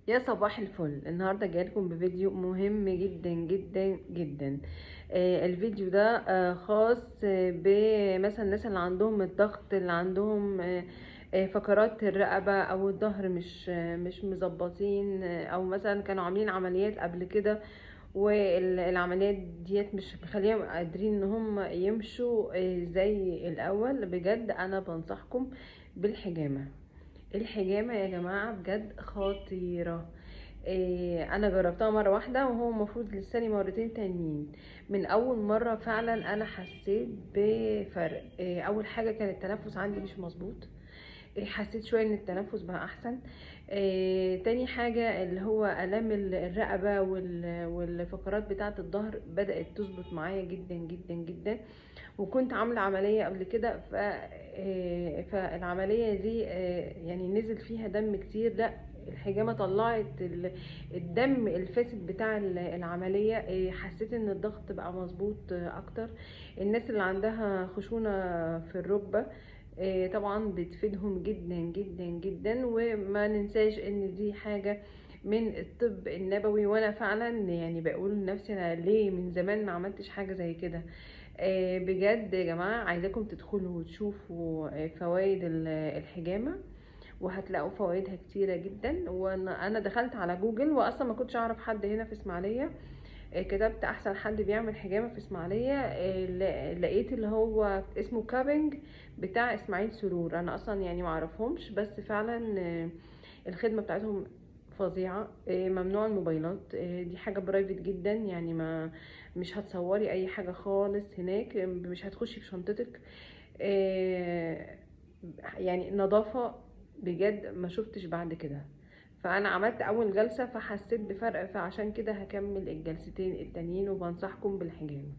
يا صباح الفل. النهارده جايلكم بفيديو مهم جدا جدا جدا. الفيديو ده خاص بمثلا الناس اللي عندهم الضغط، اللي عندهم فقرات الرقبة او الظهر مش مظبطين، او مثلا كانوا عاملين عمليات قبل كده والعمليات ديت مش مخليهم قادرين ان هم يمشوا زي الاول. بجد انا بنصحكم بالحجامة. الحجامة يا جماعة بجد خطيرة. انا جربتها مرة واحدة وهو المفروض لساني مرتين تانيين. من اول مرة فعلا انا حسيت بفرق. اول حاجة كان التنفس عندي مش مظبوط، حسيت شوية ان التنفس بقى احسن. تاني حاجة اللي هو الام الرقبة والفقرات بتاعة الظهر بدأت تظبط معايا جدا جدا جدا. وكنت عاملة عملية قبل كده، فالعملية دي نزل فيها دم كتير. لا، الحجامة طلعت الدم الفاسد بتاع العملية. حسيت ان الضغط بقى مظبوط اكتر. الناس اللي عندها خشونة في الركبة، طبعا بتفيدهم جدا جدا جدا. وما ننساش ان دي حاجة من الطب النبوي، وانا فعلا بقول لنفسي انا ليه من زمان ما عملتش حاجة زي كده. بجد يا جماعة عايزاكم تدخلوا وتشوفوا فوائد الحجامة، وهتلاقوا فوائدها كتيرة جدا. وانا دخلت على جوجل، واصلا ما كنتش اعرف حد هنا في اسماعيلية، كتبت احسن حد بيعمل حجامة في اسماعيلية، لقيت اللي هو اسمه كابينج بتاع اسماعيل سرور. انا اصلا ما اعرفهمش، بس فعلا، الخدمة بتاعتهم فظيعة. ممنوع الموبايلات، دي حاجة private جدا، ما مش هتصوري اي حاجة خالص هناك، مش هتخشي بشنطتك. نظافة بجد ما شفتش بعد كده. فانا عملت اول جلسة فحسيت بفرق، فعشان كده هكمل الجلستين التانيين، وبنصحكم بالحجامة.